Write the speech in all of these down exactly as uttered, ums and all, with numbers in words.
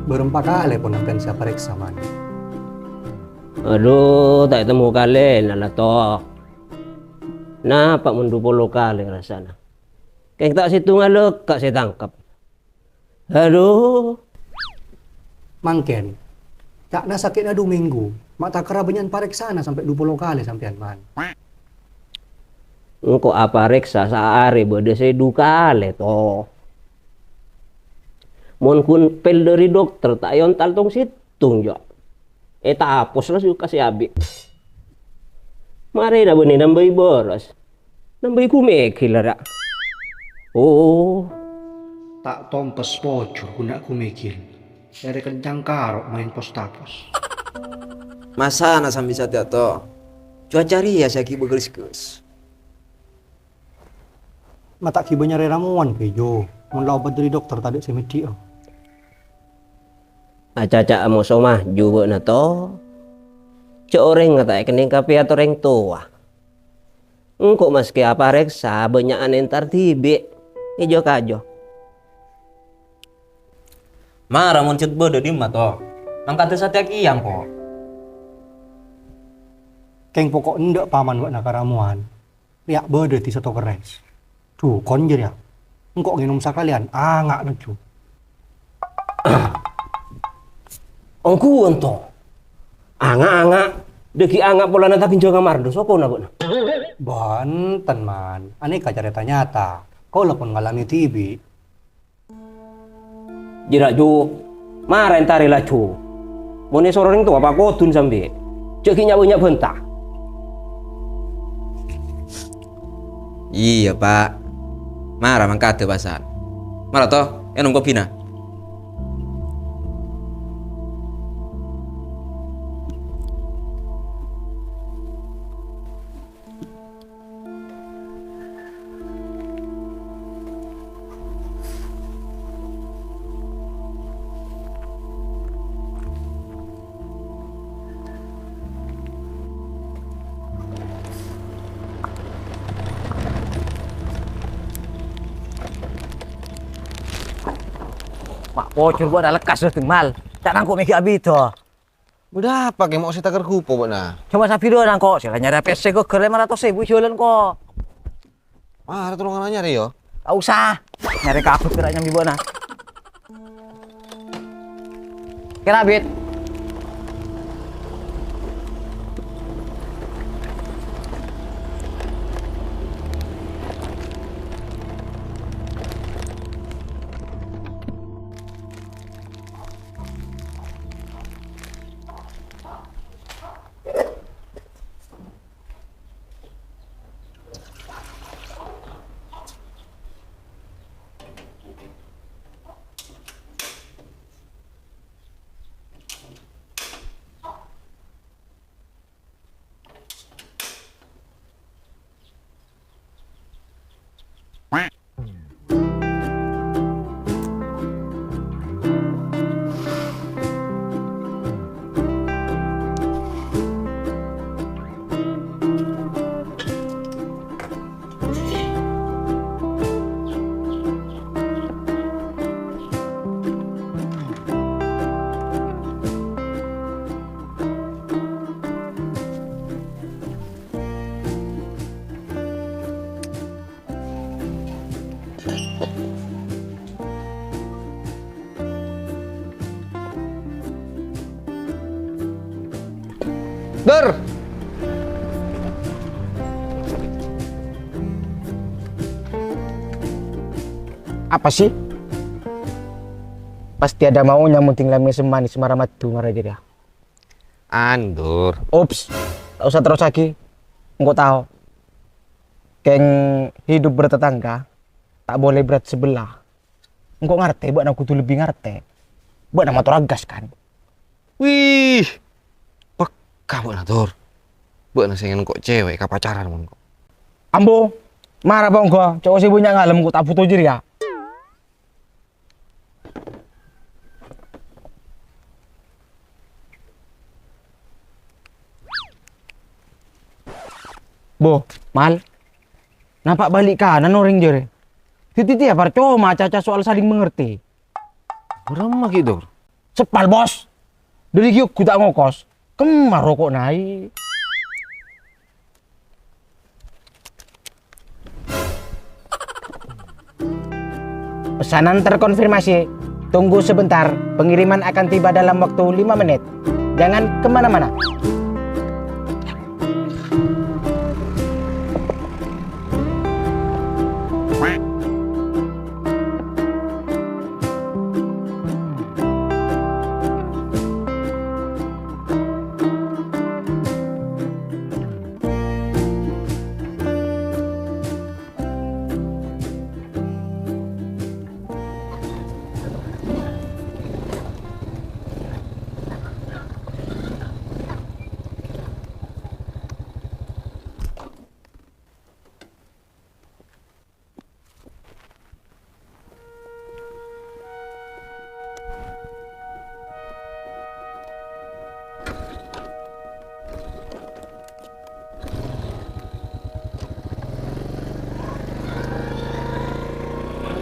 Bârâmpa kalè pon sampèyan sè aparèksa, Man? Adhu, ta' ètemmo kalèna la, To. Napa mon du polo kalè rassana? Kèng ta' sèttonga lekka' sè tangkep. Adhu. Mangkèn, ca'na sakè'na du mènggu, ma' ta' kèra bânnya'an parèksana sampè' du polo kalè sampèyan, Man. Engko' aparèksa saarè bâdâ sè du kalè, To. Mon ghun pil dâri dokter ta' èontal tong-sèttong, jâ'. Ètapos la suka sè abi'. Marèna bânnè nambâi bârâs. Nambâi ghumèghil, ra. Oh. Ta' tompes pojhur ghun na' ghumèghil. Èrè kencang karo' maèn pos-tapos. Masana sambi satèya, To. Cuaca rèya sè aghi' bâgârès-gârès. Ma' ta' ghibâ nyarè ramowan, Bèjo. Mon la obat dâri dokter tadâ' sè mèdhi'â. Acaca'a moso maju bâ'na, To. Jâ' orèngnga ta' èkennèng ka pèyat orèng towa. Engko' maskè aparèksa bânnya'an entar dhibi'. Èjo-kajo. Mara mon jhât bâdâ dimma, To? Mangkada satèya kèya engko'. Kèng poko' endâ' paman bâ'na ka ramowan. Rèya bâdâ è Sotokerrès. Dhukon jârèya. Engko' ngènom sakalèyan, anga' laju. Ongghuwân, To. Anga'-anga', dhâggi' anga' polana ta' ghânjhângnga marlo sokona bâ'na. Bhunten, Man. Anèka carèta nyata. Kaulâ pon ngalamè dhibi'. Jârèya, Ju. Mara entarè laju. Mon èsoro orèng towa pakodun sambi. Jâ' ghi' nya'-bânnya' bânta. Iyâ, Pa'. Mara mangkada, Pasan. Mara, To, ènom kobina. Ma' pojhur bâ'na lekkas, Ding Mal. Ta' nangko' mèghi abidhâ. Bâdâ apa, Kè? Mo' sè takèr ghupo bâ'na? Coba sabirâ nangko', sè la nyarè pèssè kok ghâr lèma ratos èbu jhâlân kok. Mara tolong nyarè, yâ. Ta' osa. Nyarè kabur kèra nyambi bâ'na. Kèra, Bit. Dur! Apa sih? Pasti ada maunya, munting lamè sè manis mara madhu mara jârèya. Andur. Ups, ta' osa terrosaghi. Engko' tao. Kèng hidup bertetangga, tak boleh berat sebelah. Engko' ngartè, bâ'na kodhu lebbi ngartè. Bâ'na mator agas, kan? Wih, pekka bâ'na, Dur. Bâ'na sè ngèn engko' cèwèk kapacaran mon engko'. Ambo, mara ponggo, cowok sè bânnya' ngalem engko' ta' buto jârèya. Bo, Mal, napa bâli' kanan orèng jârèya? Dhâddhi tèya parcoma acaca soal saling mengerti. Bârâmma ghi', Dur? Ceppal, Bos. Dhâri ghi' ongghu ta' ngokos. Kemma roko'na, ai. Pesanan terkonfirmasi. Tunggu sebentar, pengiriman akan tiba dalam waktu lima menit. Jangan kemana-mana.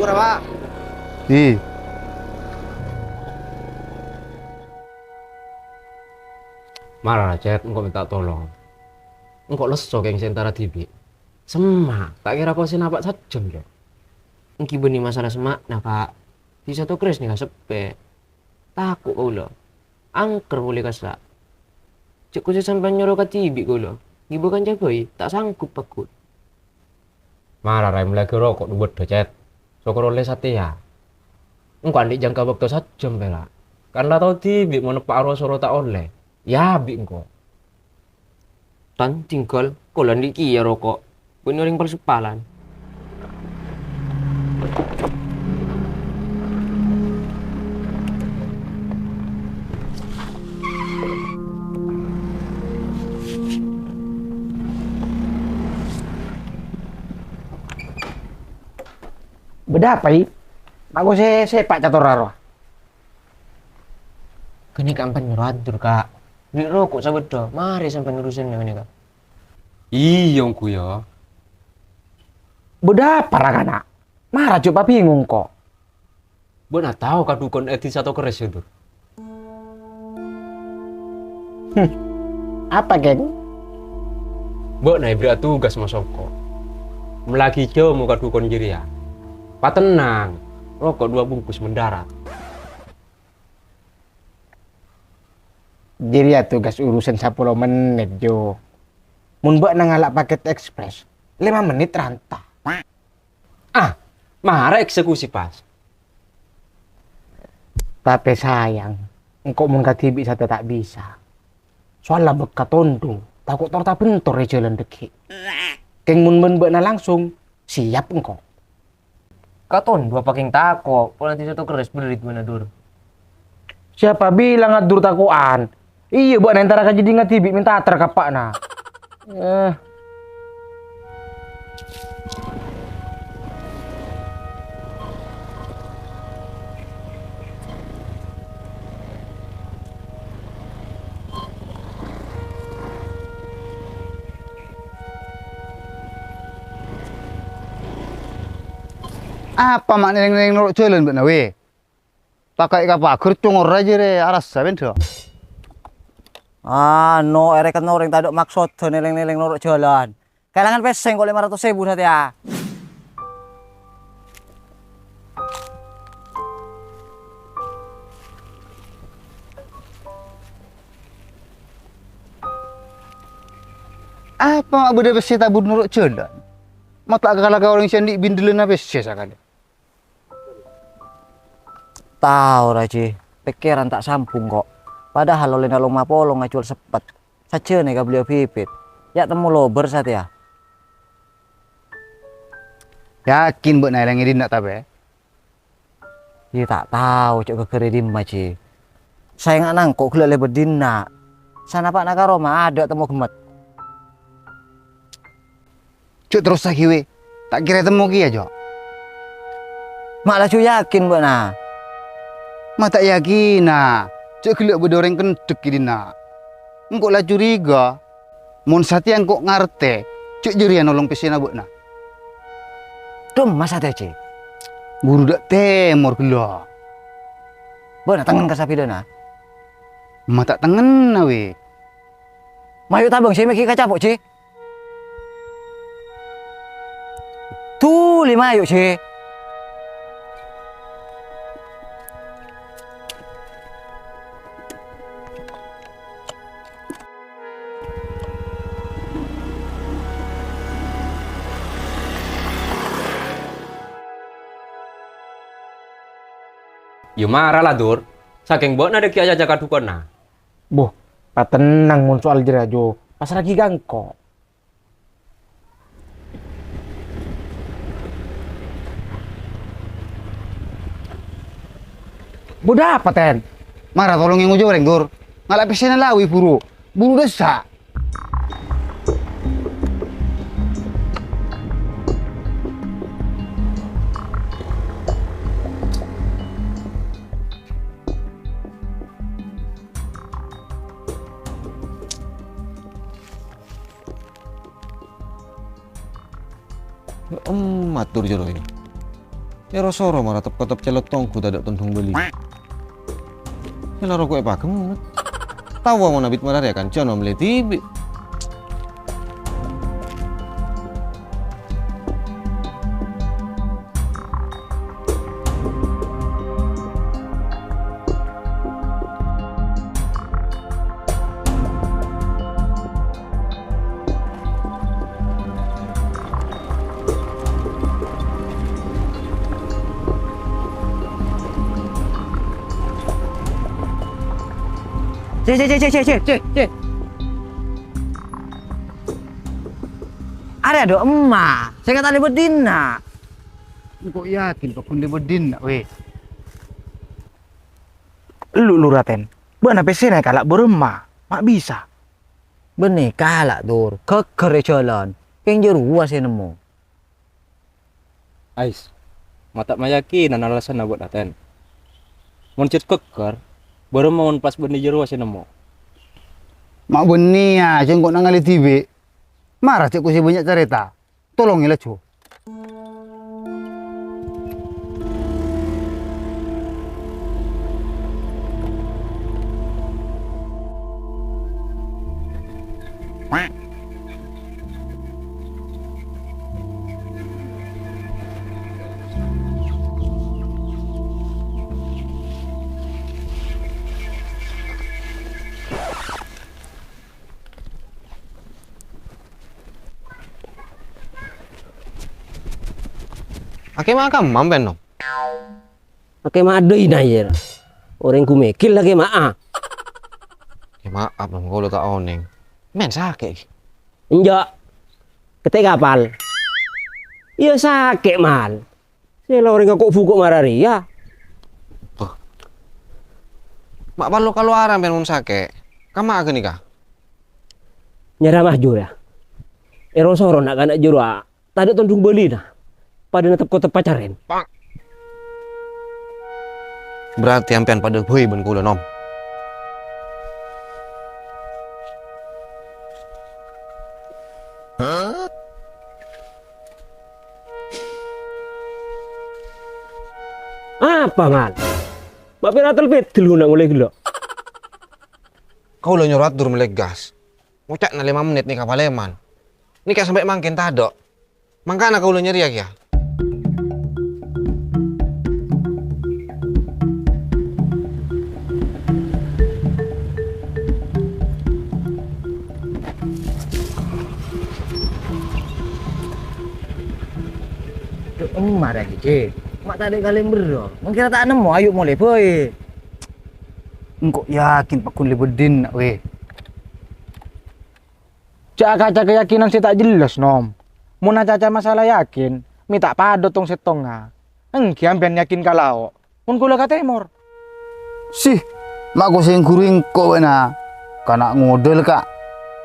Ampura, Pak. Di. Mara, Cèt, engko' mènta tolong. Engko' lesso kèng sè entara dhibi'. Semma', ta' kèra kosè napa' sajjhâm, Cèt. Èngghi bânnè masalah semma'na, Pak. Di Sato Kres nèka seppè. Tako' kaulâ. Angker polè kassa'. Cè' kosè sampèyan nyoro kadhibi' kaulâ. Ngibâ kanca bhâi, ta' sanggup paggun. Mara, Rai, mellèaghi roko' dhu bâdâ, Cèt. Sokor ollè satèya. Engko' andi' jangka bâkto sajjhâm, pèra'. Kan la tao dhibi' mon eppa' aro-soro ta' ollè. Yâ, bi' engko'. Tan tinggal, kaulâ andi' kèya roko'. Bânnè orèng pal-seppalan. Bâdâ apa, I? Bâko sè sèpa' catorra rowa. Ghânèka ampon nyoro adur, Ka'. Bâli roko' sabâddhâ, marè sampèyan urusanna ghânèka. Iyâ, ongghu, yâ. Bâdâ apa, ra-kana'? Mara jhâ' pabingung, ko'. Bâ'na tao ka dhukon è Dhisa Tokerès, yâ, Dur? Hmm. Apa, Kèng? Bâ'na èbherri'â tugas masongko. Mellèaghi jhâmo ka dhukon jârèya. Patennang, roko' dua bungkus mendarat. Jârèya tugas urusan sapolo mennit, Jo. Mon bâ'na ngala' paket ekspres, lèma mennit ranta. Ah, mara eksekusi pas. Tapè sayang, engko' mon kadhibi' satèya ta' bisa. Soalla bâk katondhu, tako' tor-tabentor è jhâlân dâggi'. Kèng mon bân bâ'na langsung, siap engko'. Katondhu apa kèng tako', polana Dhisa Tokerès bherri' bâ'na, Dur. Siapa bilang Adur tako'an? Iyâ, bâ'na entara ka jhâdhing kadhibi' mènta ater ka eppa'na. Eh. Apa ma' nèng-nèng noro' jhâlân bâ'na, wè? Takaè ka paghâr, congor jârèya arassa bendhâ. Ano, èrèken orèng tadâ' maksodda nèlèng-nèlèng noro' jhâlân. Kaèlangan pèssè engko' lèma ratos èbu satèya. Apa ma' bâdâ pèssè tabur noro' jhâlân? Ma' ta' kala ka orèng sè andi' bindhellanna pèssè sakalè. Tao, Raji, pèkkèran ta' sambung, ko'. Padahal ollèna loma polong ajhuwâl seppet. Sajjhâna èkabelliyâ bibit. Ya' temmo lobâr satèya. Yakin bâ'na èlèng è dinna', tapè? Iyâ, ta' tao jhâ' ghâgghâr è dimma, Ji. Saèngghâ nangko' ghellâ' lèbât dinna'. Sanapa'na ka roma adâ' temmo ghemmet. Jhâ' terrossaghi, wè. Ta' kèra ètemmo kèya, Jo. Ma' laju yakin bâ'na? Ma' ta' yakinna, jhâ' ghellâ' bâdâ orèng kendhek è dinna'. Engko' la curiga. Mon satèya engko' ngartè, jhâ' jârèya nolong pèssèna bâ'na. Dâmma satèya, Ji? Buru dâ' tèmor ghellâ'. Bâ'na tengngen ka sapèdâna? Ma' ta' tengngenna, wè. Mayu' tabâng, Jè, mèghi ka capo', Jè. Dhuli mayu', Jè. Yâ mara la, Dur. Sakèng bâ'na dhâggi' acaca ka dhukonna. Boh, patennang mon soal jârèya, Jo. Passra'aghi ka engko'. Bâdâ apa, Ten? Mara tolong ngèngo jhârèng, Dur. Ngala' pèssèna la wè buru. Buru dâssa'. Yâ, emmat, Dur, jârowa. È ro-soro mara tep-ketep cellot tonggu tadâ' tondhung bâli. Yâ, la roko'è pagem. Tawa mon abit mararè kanca nom lè dhibi'. Cè, cè, cè, cè, cè, cè, cè. Arèya dâ' emma, sè katale bâddhina. Engko' yakin paggun lè bâddhina, wè. Elu, Lur, Ten. Bâ'na pèssèna èkala' bârâmma, ma' bisa. Bânnè kala', Dur, ghâgghâr è jhâlân. Kèng jârowa sè nemmo. Ais, ma' ta' mayakinan alasanna bâ'na, Ten. Mon cè' ghâgghâr, bârâmma mon pas bânnè jârowa sè nemmo. Ma' bânnè, yâ, sèngko' nangalè dhibi'. Mara cè' kosè bânnya' carèta. Tolongè laju. Akè ma' kamma, Pen, no? Akè ma' adâina, yâ. Orèng ghumègil akè ma'a. Yâ, maaf, Nom, kaulâ ta' onèng. Men sakè'. Enjâ'. Kètè' kapal. Yâ sakè', mal. Sè la orèng ko'-buko' mararèya. Bâh. Ma' parlo kalowaran, Pen, mon sakè'. Kamma ghânèka? Nyara mah jârowa. È ro-soro na'-kana' jârowa tadâ' tondhung bâlina. Padâna tep-kotep pacarèn. Berarti sampèyan padâ bhâi bân kaulâ, Nom. Apa, Mal? Ma' pèra' telpèt dulu na' ngolè ghellâ'? Kaulâ nyoro ator mellè gas. Ngoca'na lèma mennèt nèka palèman. Nèka sampè' mangkèn tadâ'. Mangkana kaulâ nyarèya kèya. Duh, emma rè, Cè. Ma' tadâ' kalèng berrâ. Mangkèn ta' nemmo, ayo molè bhâi. Engko' yakin paggun lè bâddhin, na', wè. Jhâ' akaca kayakinan sè ta' jelas, Nom. Mon acaca masalah yakin, mè' ta' padâ tong-settongnga. Èngghi sampèyan yakin ka lao', mon kaulâ ka tèmor. Sih, ma' kosèng ghuru engko' bâ'na. Kana' ngodâl, Ka'.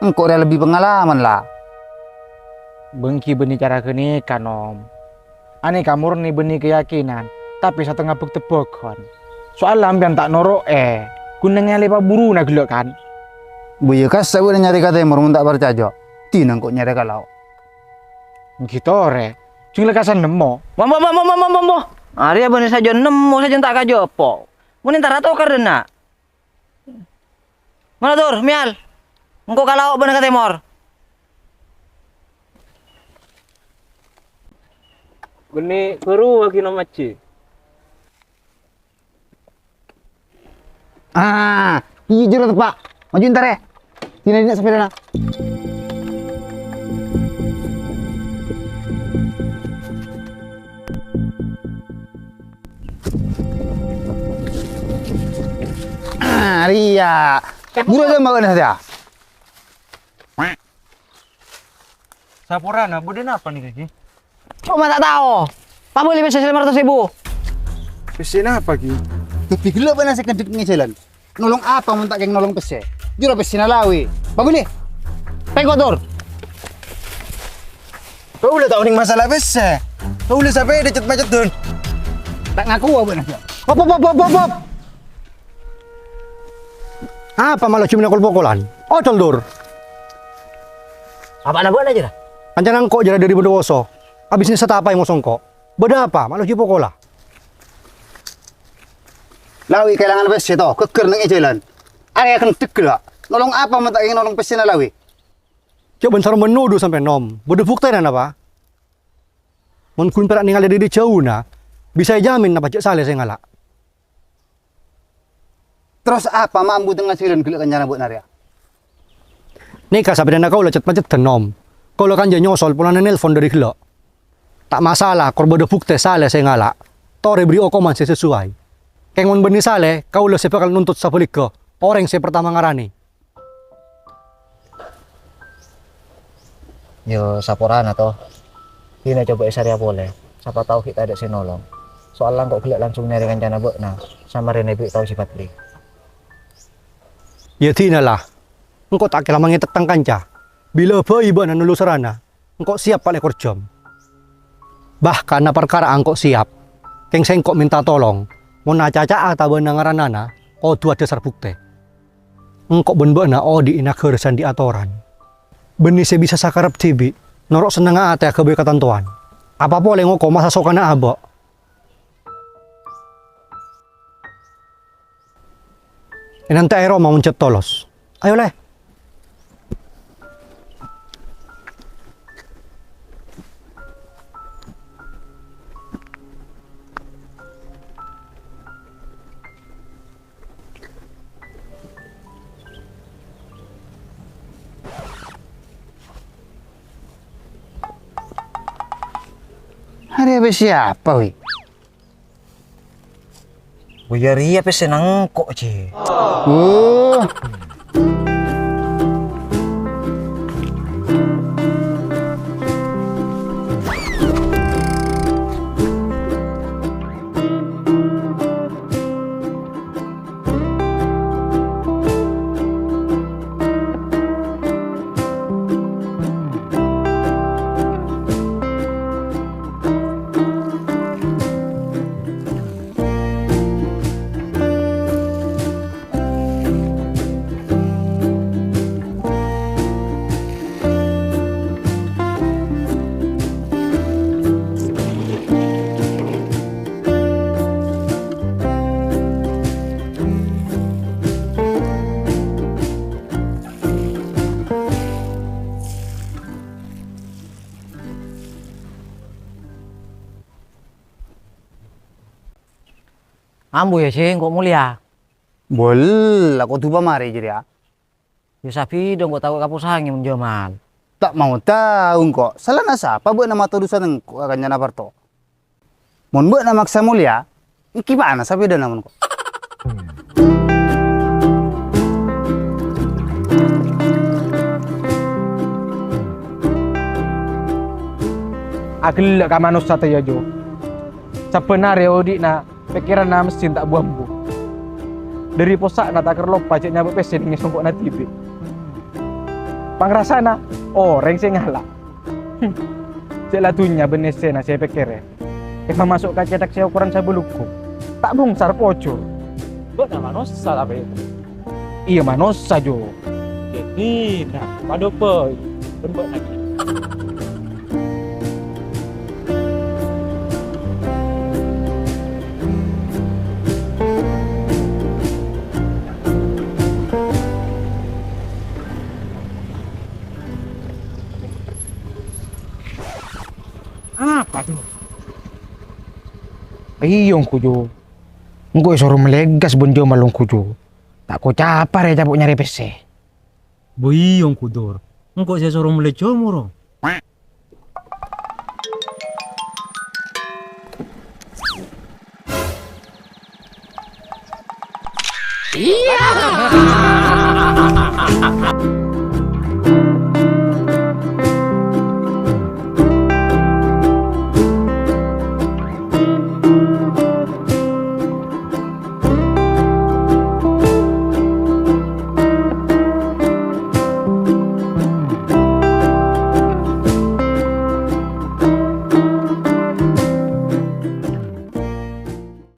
Engko' rèya lebbi pangalaman, la. Bâ' èngghi bânnè cara ghânèka, Nom. Anèka mornè bânnè kayakinan, tapè satengnga bâk-tebbhâghân. Soalla sampèyan ta' noro'è, ghun nangèlè paburuna ghellâ', kan? Bâ iyâ kassa' bâ'na nyarè ka tèmor mon ta' parcajâ. Dina engko' nyarè ka lao'. Èngghi torè, jhâ' lekkasan nemmo. Mo, mo, mo, mo, mo, mo, mo, mo. Arèya bânnè sajân nemmo, sajân ta' kajâpo'. Mon entara tokar dâ' enna'. Mara, Dur, mèyal. Engko' ka lao' bân ka tèmor. Bânnè buru aghi' nom ajji. Ah, iyâ jârèya teppa'. Maju entar, yâ. Dina, dina sepedana. Ah, rèya. Buru aja mau kena saja. Saporana, bâdâ napa nèka, Ki? Coma ta' tao. Pabâli pèssè lèma ratos èbu. Pèssè napa, Ki? Lebbi ghellâ' bâ'na sè kandhek neng jhâlân. Nolong apa mon ta' kèng nolong pèssè? Jârèya pèssèna Lawi. Pabâli. Pèngghu, Dur. Kaulâ ta' onèng masalah pèssè. Kaulâ sapèdâ cet-maceddhân. Ta' ngakowa bâ'na, Ki. Hop, hop, hop, hop, hop, hop. Apa ma' laju mènakol-pokolan? Ocol, Dur. Apa'na bâ'na, jârèya? Kancana engko' jârèya dâri Bondowoso. Abisnya satapaè moso engko'. Bâdâ apa? Ma' laju pokola. Lawi kaèlangan pèssè, to, ghâgghâr neng è jhâlân. Arèya ghândhek ghellâ'. Nolong apa mon ta' kèng nolong pèssèna Lawi? Jhâ' bân-sarbân nodhu sampè' nom. Bâdâ buktèna napa? Mon ghun pèra' nèngalè dâri jhâuna, bisa èjhâmin napa jhâ' Salè sè ngala'. Terros apa ma' ambu tengah jhâlân ghellâ' kancana bâ'na rèya? Nèka sapèdâna kaulâ cet-maceddhân, Nom. Kaulâ kanjâ nyosol polana nelpon dâri ghellâ'. Ta' masalah, kor bâdâ buktè Salè sè ngala'. Torè bâri' okoman sè sesuai. Kèng mon bânnè Salè, kaulâ sè bhâkal nuntut sabhâligghâ, orèng sè partama ngaranè. Yo, saporana, to. Dina coba èsarèya polè. Sapa tao ghi' tadâ' sè nolong. Soalla engko' ghellâ' langsung nyarè kancana bâ'na, samarèna bi' tao sè patri. Ya, dina, la. Engko' ta' kèra mangètet tang kanca. Bilâ bhâi bâ'na nolo sarana, engko' siap pa' lèkor jam. Bahkan, na parkara engko' siap, kèng sèngko' mènta tolong, mon acaca'a tabâna ngaranana, kodhu adhâsar buktè. Engko' bân bâ'na odi'i naghârâ sè andi' atoran. Bânnè sè bisa sakarep dhibi', noro' sennengnga atè aghâbây katantowan. Apa polè ngoko masa sokana abâ'. Ènante'è roma mon jhât tolos. Ayo, Lè. Arèya pèssè apa, wi? Boya rèya pèssèna engko', Ji. Oh. Ambu, ya, sèngko' molèya. Bâl, la kodhu pamarè jârèya. Ya, sabidhâng kok tako' kaposangè mon Jamal. Ta' mau tao engko'. Salana sapa bâ'na mator urusan engko' ka kancana Parto? Mon bâ'na maksa molèya, ènggi pana sapèdana mon engko'. Aghellâ' ka manossa tèya, Jo. Sabbhân arè odi'na pèkkèranna messin ta' bu-ambu. Dâri possa'na ta' kèra loppa jhâ' nyabâ' pèssè neng è songko'na dhibi'. Pangrasana orèng sè ngala'. Jhâ' la dhunnya bân essèna sè èpèkkèrè. Èpamaso' ka cèthak sè okoran sabâlugghung. Ta' bhongsar pojhur. Bâ'na manossa tapè. Iyâ, manossa, Jo. Dhina, padâ bhâi bân bâ'na kèya. Iyâ, ongghu, Jur. Engko' èsoro mellè gas bân Jamal, ongghu, Jur. Ta' kocapa rè ècapo' nyarè pèssè. Bâ iyâ, ongghu, Dur. Engko' sè èsoro mellè jhâmor.